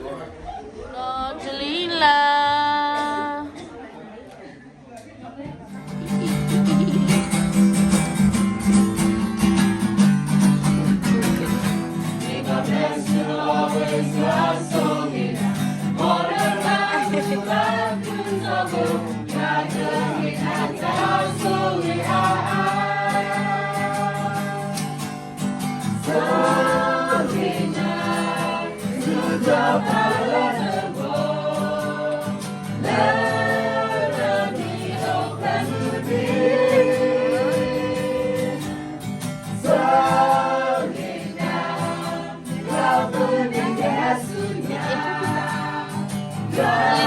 ဒီးတလံၤလၢ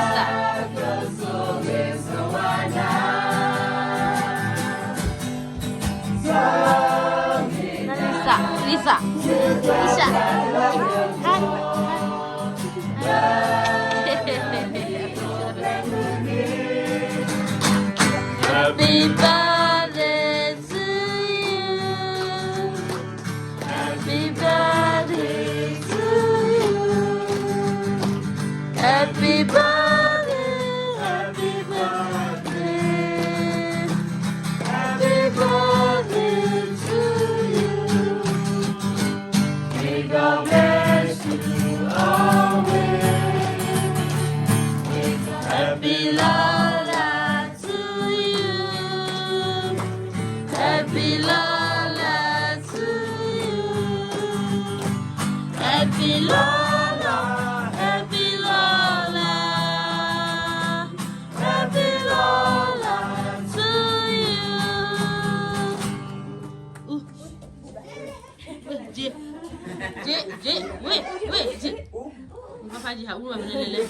Lisa. Lisa, Lisa, Lisa. Hi. Happy birthday to you. Happy birthday to you. Happy birthday, happy birthday. Happy birthday to you. May God bless you always. Happy Lala to you. Happy Lala to you. Happy Lala, happy Lala, happy Lala to you. Ooh. Jay, Jay, Jay, wait, wait, Jay. Papa Jay ဟးအူဘၣ်ပဒဲလဲၣ်လဲၣ်.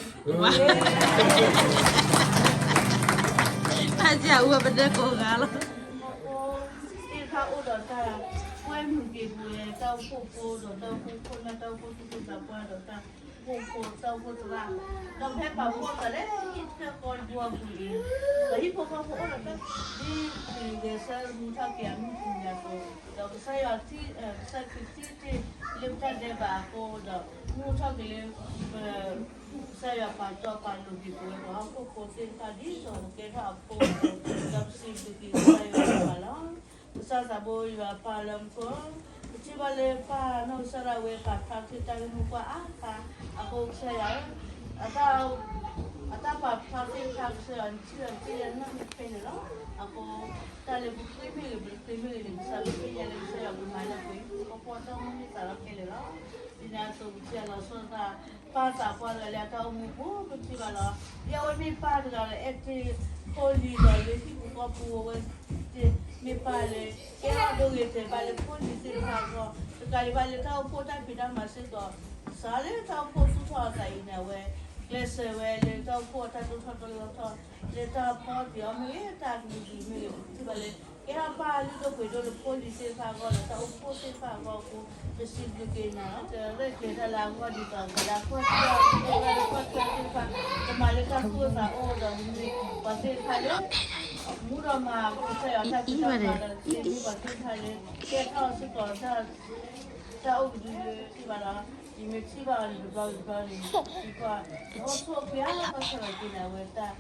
Papa Jay ဟးအူဘၣ်ပဒဲကိးဂၤလီၤ. သ့ၣ်တဖၣ်အိၣ်ဒီးတၢ် ကွဲမုာ်က့ၤပဝဲ တၢ်အိၣ်ဖှိၣ်ဖိဒီးတၢ်အိၣ်ဖှိၣ်ခိၣ်နၢ် တၢ်အိၣ်ဖှိၣ်သူၣ်က့သးပှၢ်ဒီးတၢ်အိၣ်ဖှိၣ်ဖိ တၢ်အိၣ်ဖှိၣ်သရၣ် ဒီးဖဲပာ်ဖှိၣ်သးလၢဟံၣ်ဆၢကီၢ်တဘိအပူၤအံၤ ဒီးဟံၣ်ဖိဃီဖိအိၣ်ဒီးတၢ် ဒ်ပဂဲၤဆၢမူထီၣ်က့ၤအမုၢ်ပူၤညါအသိး ဒီးကစၢ်ယွၤ ကစၢ်ခရံာ်ထံၣ်တ့ၢ်လၢပတၢ်ဒဲးဘးအဃိဒီး မူထီၣ်က့ၤလၢ ကစၢ်ယွၤပာ်တီပာ်လိၤက့ၤပဝဲပှၤဟီၣ်ခိၣ်ဖိသ့ၣ်တဖၣ်ဒ်သိးပကဲထီၣ်အဖိအသိး ဒီးပစံးဘျုးက့ၤကစၢ်ယွၤပၢ်လီၤ. ကစၢ်သးဘိယွၤပၢ်လၢမူခိၣ် ပထံၣ်ဘၣ်လၢပၢ်နီၢ်ကစၢ်ဒၣ်ဝဲပာ်ဖျါထီၣ်တၢ်ဂ့ၢ်မိၢ်ပှၢ်အါခါ အဃိကစၢ်ယွၤဧၢ အတၢ်ပာ်ဖျါသ့ၣ်တဖၣ် ကစၢ်ယွၤနထံၣ်ဘၣ်ပသ့ၣ်ညါနီၢ်မ့ၢ်ခဲလၢာ်လီၤ. အဃိ တၢ်လၢပဃ့မ့ၢ်ဂ့ၤ ပတဃ့မ့ၢ်ဂ့ၤန့ၣ် ကစၢ်ပသ့ၣ်ညါလၢကစၢ်ယွၤကမၤလၢပှဲၤ ကီၢ်ပှၢ်တၢ်မုၢ်န့ၢ်သးလီခဲလၢာ်လီၤ. ဒ်န့ၣ်အသိးပထံၣ်အလီၤဆီဒၣ်တၢ် ပၢ်သးပှၢ်တဂၤလၢအတၢ်အိၣ်မူပူၤ ပထံၣ်ဘၣ်လီၤ. ဒ်အဝဲမ့ၢ်ပၢ်တဂၤလၢအဲၣ်တ့ၢ်ဖိလံၤဒီးလၢဟံၣ်ပူၤဃီပူၤအဝဲ မ့ၢ်ပၢ်လၢ ကဲထီၣ်ဒိဂ့ၤတဲာ်ဘၣ်လၢဖိလံၤသ့ၣ်တဖၣ်အဂီၢ် တကးဒံးဘၣ်လၢတၢ်အိၣ်ဖှိၣ်တၢ်ဖံးတၢ်မၤစ့ၢ်ကီး စးလၢတၢ်အိၣ်ဖှိၣ်သူၣ်ထီၣ်အသးအံၤန့ၣ် အဝဲ ကျဲးစၢးဝဲလၢတၢ်အိၣ်ဖှိၣ်အတၢ်ဒိၣ်ထီၣ်ဒိၣ်လီၢ်ထီၣ် လၢတၢ်ဖီတံၢ်အီၤမ့ၢ်ဂ့ၤ တၢ်ကလုာ်ကလုာ်မ့ၢ်ဂ့ၤ ပထံၣ်ဘၣ်လၢ ကဲထီၣ်ပၢ်လုၢ်ဒိၣ်ပှ့ၤဒိၣ်လၢဖိလံၤသ့ၣ်တဖၣ်အဂီၢ်ဒီးတၢ်အိၣ်ဖှိၣ်သ့ၣ်တဖၣ်အဂီၢ်အဃိ ပစံးဘျုးက့ၤနၤလီၤ. တရၢၢ်ကျဲၤတၢ်လၢအဂီၢ်ဒ်သိး ကလၤကွၢ်ထွဲ ကလၤကွၢ်ထွဲသ့ၣ်တဖၣ် ကမၤလၢတၢ်သူၣ်အိၣ်သးအိၣ်ဒီးမ့ၢ်ပှၤသ့ၣ်တဖၣ်လၢ မူဒီးမၤကစၢ်ယွၤတၢ်ဖံးတၢ်မၤဒီး မ့ၢ်ပှၤသ့ၣ်တဖၣ်လၢ ကဲထီၣ်စ့ၢ်ကီး တၢ်အိၣ်ကဒုလၢထံၣ်ဘၣ်လီၤ. ယမ့ၢ်ထံၣ်ဘၣ်အီၤန့ၣ် တဘျီတဘျီန့ၣ် ယကွၢ် ယအိၣ်ဆူၣ်အိၣ်ချ့အါ ဘၣ်ဆၣ်ဒီးက့ၤန့ၣ် အဝဲတၢ်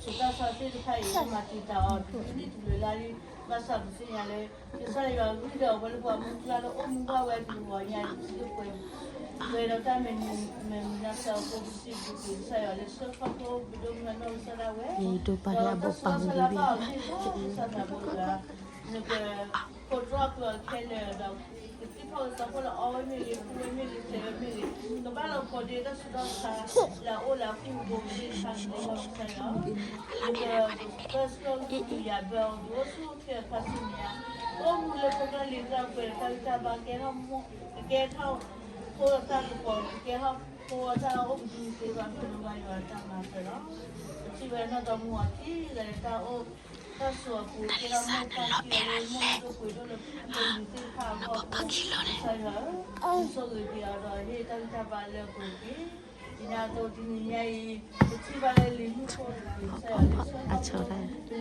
ဆိးတၢ်ဆီသ့ၣ်တဖၣ်အံၤ မၤတံာ်တာ်အီၤ တနံၣ်တဘျုးလါလံ ဘၣ်ဆၣ်ပသ့ၣ်ညါလၢ ကစၢ်ယွၤဂံၢ်ဒီးအဝဲလၢပှၤမူကျါလၢအိၣ်မူဘၣ်ဝဲတဂီၤညါ ပစံးလၢပှဲၤ ပှဲၤဒီးတၢ်မဲာ်မုာ်မဲာ်မုာ်နၢ်ဆၢအဃိ ပစံးဘျုးက့ၤကစၢ်ယွၤလၢဆှၢခီဖျိပဒိၣ်မုၢ်နီၢ်ကစၢ်ဒၣ်ဝဲ ဒီးတၢ်ဆူးတၢ်ဆါလၢအဘၣ်အီၤသ့ၣ်တဖၣ် ကစၢ်သးဘိယွၤ နကခိးတြီကျီခဲလၢာ်ဒီး ကသံၣ်ထီၣ်ကသီဖိလၢအီဝဲမ့ၢ်ဂ့ၤ ကူဝဲမ့ၢ်ဂ့ၤ စဲးဝဲမ့ၢ်ဂ့ၤ ကဘၣ်လီၤဖိးဒ့တၢ်ဆူးတၢ်ဆါ လၢအအိၣ်လၢအကူၣ်အကိးကသ့ၣ်တဖၣ်န့ၣ် ကစၢ်ယွၤ နကပၢဆှၢက့ၤယၤဘၢအီၤ ဒုးအိၣ်ဆူၣ်အိၣ်ချ့အခါဆူညါ ကအိၣ်မူလၢပှဲၤကျၢၢ်လံၤကျၢၢ်ပှဲၤဒီးတၢ်ဂံၢ်တၢ်ဘါ ကကဲထီၣ်မိၢ် ကကဲထီၣ်ဖိဒီးတၢ်ကပီၤ ကကဲထီၣ်ဖိဒီးတၢ်အိၣ်ကဒုသ့ၣ်တဖၣ် မ့ၢ်လၢပှၤယွၤတၢ်မၤစၢၤလီၤ. ပထံၣ်ဝဲနီၢ်ဒီမါဝၤခံဂၤလၢတၢ်အိၣ် တၢ်ဆိးအပူၤ ကဲထီၣ်မိၢ်ပၢ်ခံဂၤလၢမိၢ်မ့ၢ်ဒိၣ်ပှ့ၤဒိၣ်လၢဖိလံၤသ့ၣ်တဖၣ်အဂီၢ် ကစၢ်ယွၤဧၢ ဆိၣ်ဂ့ၤက့ၤအီၤဒီးဟ့ၣ်တၢ်ဂံၢ်တၢ်ဘါလၢအပူၤတက့ၢ်. ဒ်န့ၣ်အသိးတနံၤညါအံၤ ပထံၣ်ဘၣ်လၢလံာ်မူခိၣ်တဂၤ လံာ်မူခိၣ်တဂၤတၢ်အိၣ်ဖျဲၣ်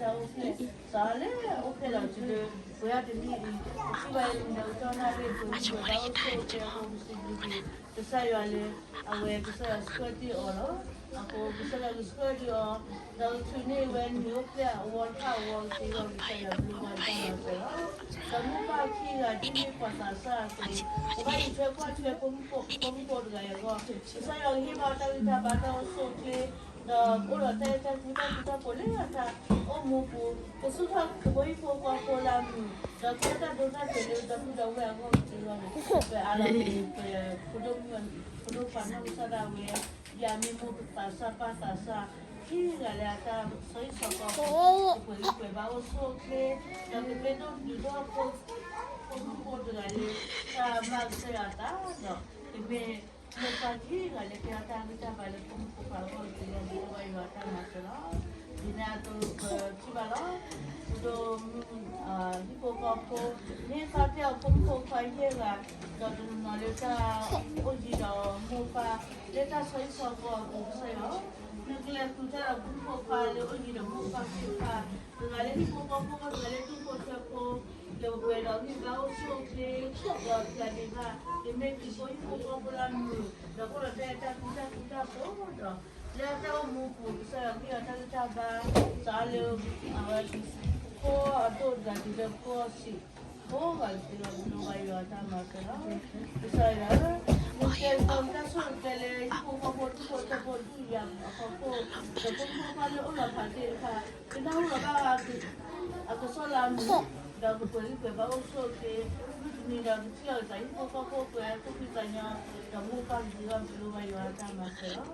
စးလၢအိၣ်ဖျဲၣ်လီၤတုၤလၢ ပှဲၤဒၣ်တနံၣ်အံၤ ပထံၣ်ဘၣ်လၢလံာ်ဒီးကတီၢ်နၣ်ရံၣ်အပူၤ ပဝဲဒၣ်အိၣ်ဖျဲၣ်အိၣ်ဖျဲၣ်အဃိ ပစံးဘျုးက့ၤ ကစၢ်ယွၤလၢ အဝဲကစၢ်ယွၤဆှၢတ့ၢ်အီၤလီၤ. အဃိကစၢ်ယွၤကဆှၢတ့ၢ်အီၤ ဒီးကထုးန့ၢ်ဝဲမ့ၤအိၣ်ဖျဲၣ်အဝီတဖၣ်အဝီကသ့အဂီၢ် ကစၢ်ယွၤဘျုးဝဲတၢ်မၤစၢၤလီၤ. ဒီးမိၢ်ပၢ်ခံဂၤဒ်မ့ၢ်ပှၤသးစၢ်အသိး ကဘၣ်အံးထွဲကွၢ်ထွဲ ဖိမုၣ်ဖိခွါတဂၤအဂီၢ် ကစၢ်ယွၤကဟ့ၣ်ဘၣ်တၢ်ဂံၢ်တၢ်ဘါတၢ်အိၣ်ဆူၣ်အိၣ်ချ့ ဒီးအိၣ်ဒီးတၢ်အဲၣ်တၢ်ကွံတၢ်ဃူတၢ်ဖိးလၢအတၢ်အိၣ်မူပူၤ ကသူၣ်ထီၣ်ကဘီဟံၣ်ဖိဃီဖိလၢအမုာ် ဒီးကဲတၢ်ဒိတၢ်တဲာ်လၢဒီပုၢ်ဒီဝဲၢ်အဂီၢ်ကသ့အဂီၢ်န့ၣ် ပအါလီၤက့ၤ ပဖိဒိၣ်မုၣ် ဖိဒိၣ်ခွါနီၢ်ကစၢ်ဒၣ်ဝဲ ယမ့ၢ်မိၢ်သးစၢ်ပၢ်သးစၢ် ခံဂၤလၢအတၢ်ဆီဟံၣ်ဆီဃီအပူၤ ကပှဲၤဂံၢ်ပှဲၤဘါအိၣ်ဆူၣ်အိၣ်ချ့ ဒီးကမ့ၢ်ဒိၣ်ဒုးဒိၣ်ဖိ ဖိမုၣ်ဖိတဂၤလၢ တၢ်မၤကစၢ်ယွၤအသးဒီး ကမ့ၢ်မိၢ်ပၢ်ခံဂၤလၢကဲထီၣ်တၢ်ဂံၢ်တၢ်ဘါလၢဖိမုၣ်ဖိခွါအဂီၢ်ကသ့အဂီၢ် ဘၣ်ယွၤတၢ်မၤစၢၤလီၤ. ဒ်န့ၣ်အသိးပထံၣ်ဘၣ်လီၤ. ပဒိၣ်မုၣ် ဟံၣ်ဖိဃီဖိ မ့ၢ်သးပှၢ်အဖိမုၣ်ဖိခွါယဲၢ်ဂၤ ဒီးတနီၤနီၤလၢတၢ်အိၣ်ယံၤဒီးမိၢ်ပၢ် လၢတၢ်ဆီဟံၣ်ဆီဃီအပူၤ ကစၢ်ယွၤ နကလဲၤဃုာ်တၢ်ဒီးဖိမုၣ်ဖိခွါလၢအိၣ်ယံၤဒီးမိၢ်ပၢ်သ့ၣ်တဖၣ် တဂၤလၢဟံၣ်ဖိဃီဖိ တဂၤလၢတူၢ်ဖိထၢဖိ ဒီးပှဲၤဒီးဂံၢ်ဘါအိၣ်ဆူၣ်အိၣ်ချ့ ဒီးတဂၤဒံးဘၣ် ကမ့ၢ်က့ၤဖိဟံၣ်ဖိဃီဖိလၢအမုာ် ဒီးအိၣ်ဒီးတၢ်အဲၣ်တၢ်ကွံတၢ်ဃူတၢ်ဖိးဒီး လၢတၢ်အိၣ်မူပူၤ ကစၢ်ယွၤဟ့ၣ်အီၤတၢ်ဂံၢ်တၢ်ဘါ စးလၢ အဝဲ ဖိအဒိၣ်တဂၤတုၤလၢဖိအဆံး ဖိဂၤကသ့အဂီၢ် ဘၣ်ယွၤတၢ်မၤစၢၤလီၤ. ကစၢ်ယွၤ နကတဲာ်ကတီၤတၢ်ဆိၣ်ဂ့ၤလၢဟံၣ်ဖိဃီဖိ တူၢ်ဖိထၢဖိ ဒုၣ်ယၤအဖီခိၣ် ဒီးဖိမုၣ်ဖိခွါလၢအိၣ်လီၤဖးသ့ၣ်တဖၣ် ကနၢ်ဟူလီၤဘၣ် အကစီၣ်လၢအမုာ် ဒီးကပှဲၤဂံၢ်ပှဲၤဘါအိၣ်ဆူၣ်အိၣ်ချ့ မုၢ်တနံၤဒီးကထံၣ်အီၤကစၢ်ဟံၣ်ဖိဃီဖိပှဲၤ သူၣ်ဖှံသးညီ ဒီးမိၢ်ပၢ်ကသ့အဂီၢ် ဘၣ်ယွၤတၢ်မၤစၢၤလီၤ. က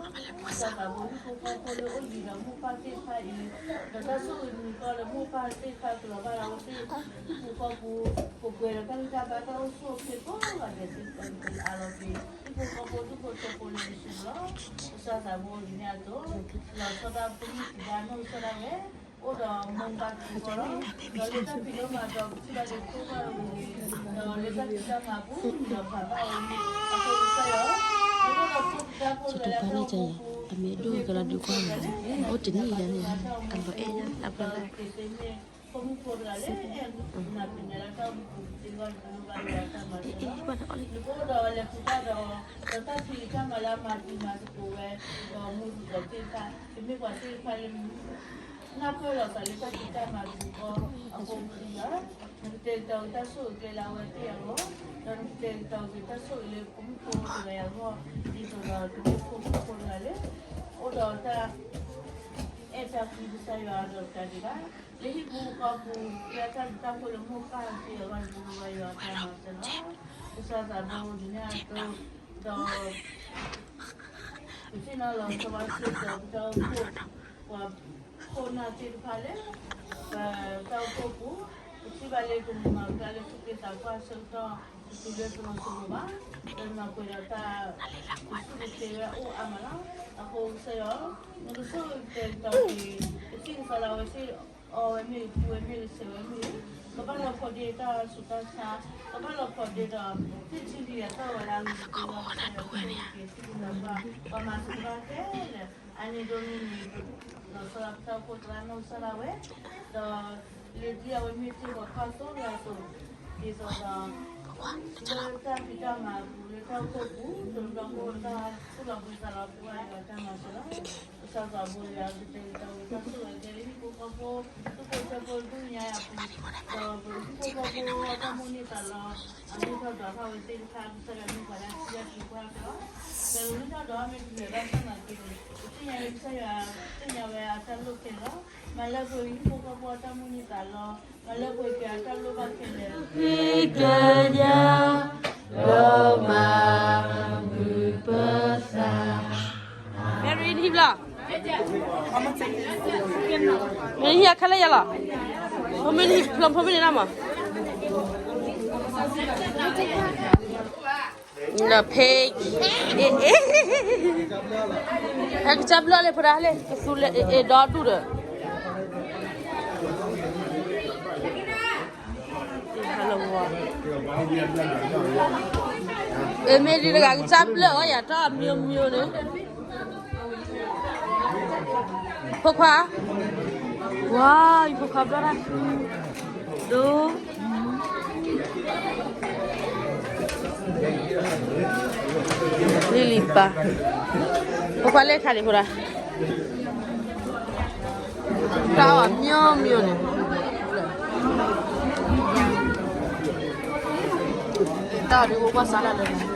စၢ်သးဘိဟံၣ်ဖိဃီဖိလၢအိၣ်ယံၤဒီးမိၢ်ပၢ်သ့ၣ်တဖၣ်အံၤ ဒီးတၢ်ဆိၣ်ဂ့ၤနံၤကီၢ်လၢမိၢ်ပၢ်သ့ၣ်တဖၣ်ကလီၤဘၣ်ဒီးအဝဲသ့ၣ် ဟံၣ်ဖိဃီဖိ ကပှဲၤဒီးတၢ်ဂံၢ်တၢ်ဘါတၢ်အိၣ်ဆူၣ်အိၣ်ချ့ကိးဂၤဒဲးသ့ၣ်တဖၣ် ကလီၤအါလီၤက့ၤ ဟံၣ်ဖိဃီဖိဒူၣ်ဖိထၢဖိလၢနစုပူၤလီၤ. ကစၢ်သးဘိဒ်န့ၣ်အသိး လီၤဆီဒၣ်ဖိမုၣ်ခံဂၤနီၢ်ကစၢ်ဒၣ်ဝဲ အိၣ်ဒီးမိၢ်ပၢ်ခံဂၤလီၤ. ဒီးလၢတၢ်ဖံးတၢ်မၤဒီး ပထံၣ်ဘၣ်လၢဖိဘၣ်ဝံၤ ဒီးလၢတၢ်ဖံးတၢ်မၤအပူၤ မုၢ်ဒီးဖးဘၣ်ဝဲန့ၣ် အဃိကစၢ်ယွၤ နအိၣ်ဒီးဖိတံၤဖိတဂၤလၢအတၢ်အိၣ်မူပူၤ ကမ့ၢ်ဖိမုၣ်ဖိတဂၤလၢ အိၣ်တနံၣ်ယၤန့ၣ် အလီၤအဲၣ်ညါတၢ်ဘျီဘျီ က့ၤသ့မ့ၢ် ဖိမုၣ်ဖိတဂၤလၢ အဲၣ်နၤပူၤန့ၣ်လၢတၢ်အိၣ်မူပူၤ ကသ့အဂီၢ် နလိၣ်ဘၣ်ယွၤတၢ်မၤစၢၤလီၤ. နကအိၣ်ဒီးလဲၤဃုာ်တၢ်ဒီး ဒီးတၢ်ဖံးတၢ်မၤလၢအမၤတံၤမၤသကိးဝဲ ဒီးမိၢ်ဒီးသ့ၣ်တဖၣ် ကမ့ၢ်ပှၤသ့ၣ်တဖၣ်လၢ နၢ်ပၢၢ်လိာ်သးလၢတၢ်ဖံးတၢ်မၤသကိးအဃိ ပထံၣ်ဘၣ် နကတဲာ်ကတီၤက့ၤတၢ်ဆိၣ်ဂ့ၤကျဲလၢအဝဲသ့ၣ်အဂီၢ် ဒီးနကတဲာ်ကတီၤက့ၤတၢ်ဆိၣ်ဂ့ၤလၢဖိမုၣ်ဖိတဂၤအံၤအဂီၢ် ဒ်သိးဒီးကမ့ၢ်ဖိမုၣ်ဖိတဂၤလၢ အိၣ်ဒီးတၢ် အဲၣ်တၢ်ကွံကစၢ်ယွၤဒီးတကးဒံးဘၣ် လၢဟံၣ်ပူၤဃီပူၤ လၢတၢ်ဘျုးတၢ်ဖှိၣ်လၢမိၢ်ပၢ်သ့ၣ်အဂီၢ်န့ၣ် ပလိၣ်ဘၣ်ယွၤတၢ်မၤစၢၤလီၤ. ကစၢ်သးဘိဒ်န့ၣ်အသိး ဒီး ပသ့ၣ်နီၣ်လီၤဆီဘၣ်စ့ၢ်ကီး ပတၢ်အိၣ်ဖှိၣ် ပှၤခိၣ်နၢ်သ့ၣ်တဖၣ်လၢ ပတၢ်အိၣ်ဖှိၣ်ပူၤ ပထံၣ်ဘၣ်လၢတမ့ၢ်မၤဝဲဒၣ်လၢသူၣ်က့သးပှၢ်အဆၢကတီၢ် တတုၤလၢတလီၤစိၤလိၤဘၣ် ဒီးနမၤပှဲၤဒီးတၢ်ကဆူၣ်ကဆ့ဝဲအိၣ်အါမးလီၤ. အဃိကစၢ်ယွၤ နကဆိၣ်ဂ့ၤကတဲာ်ကတီၤက့ၤ ပသ့ၣ်ကစၢ်လၢအဝဲသ့ၣ် အီဝဲမ့ၢ်ဂ့ၤ ပူဝဲမ့ၢ်ဂ့ၤ စဲးဝဲမ့ၢ်ဂ့ၤ ကဘၣ်လီၤဖိးဒ့တၢ်ဆူးတၢ်ဆါ ကဘၣ်လီၤဖိးဒ့ဒီး သ့ၣ်ထံလံၤအသီၣ်ဝဲလၢအဂ့ၤကသ့အဂီၢ် ကစၢ်ယွၤကဆိၣ်ဂ့ၤက့ၤ ပှၤမၤစၢၤတၢ်ခဲလၢာ် အါန့ၢ်ဒိၣ်န့ၢ်န့ၣ် လီၤဆီဒၣ်ပတၢ်အိၣ်ဖှိၣ်သရၣ်နီၢ်ကစၢ်ဒၣ်ဝဲ ဒီး လၢဒ်အဝဲမ့ၢ်တ့ၢ်ပှၤခီၣ်သိလၢအသိး ဒ်သိးဒီး လၢတၢ်ဖံးတၢ်မၤအပူၤ လၢတၢ်အိၣ်ဖှိၣ်ပူၤ တဘျီဃီတၢ်သူၣ်လီၤဘှံးသးလီၤ ပလိၣ်ဘၣ်ယွၤတၢ်မၤစၢၤလီၤ. ကစၢ်သးဘိယွၤကတဲာ်ကတီၤက့ၤတၢ်ဆိၣ်ဂ့ၤကဲလၢဟံၣ်ဖိဃီဖိ ဒူၣ်ဖိထၢဖိဒူၣ်ညါအပူၤ ဒီးပဟံၣ်ဖိဃီဖိအတၢ်မိၣ်န့ၢ်သးလီ အမ့ၢ်ထီၣ်ဒွးထီၣ်ဝဲသ့ၣ်တဖၣ် ကစၢ်ယွၤမ့ၢ်ပှၤလၢအထံၣ်တၢ်ဖံးပှၢ်ဖျီ ဒီးမ့ၢ်ထီၣ်ဒွးမ့ၢ်တမ့ၢ်ဘၣ်ဆၣ်သနာ်က့န့ၣ် ပသ့ၣ်ညါလၢကစၢ်ယွၤသ့ၣ်ညါဝဲအတၢ်လိၣ်ခဲလၢာ်လီၤ. မၤလၢပှဲၤဟံၣ်ဖိဃီဖိအတၢ်မိၣ်န့ၢ်သးလီ မၤလၢပှဲၤက့ၤအတၢ်လိၣ်ဘၣ်ခဲလၢာ် ဃ့ကညး ဒီးမၤဘုပသး Mary နဟံၣ်ဘျီ မ့ၢ်နဟံၣ်အခါလၢယၤလီၤ ဖိမ့ၢ်နဟံၣ်ဖျိဖိမ့ၢ်န့ၣ်နမး လၢဖဲ ဟဲကစၢ်ဘျီလၢဖိဒါလဲ ကသူလၢအဲၣ်ဒီဒူၣ်ဒီး ဟဲလီၤဝါ အဲ မ့ၢ်ဒ်တဂၤကစၢ်ဘျၢၣ်အီၤ ယၤတၢ်အမျိုးမျိုးန့ၣ်, ဖိခွါ, ဝါ, ယဖိခွါဘျီၣ်တၢ်, ဒိ, လံၤလံၤပာ်, ဖိခွါလၢခါန့ၣ်ဖိဒၣ် တၢ်အီၣ်အမျိုးမျိုးန့ၣ်, တၢ်အီၣ်ဒ်အိၣ်ပှၤစးလၢ်လၢ်န့ၣ်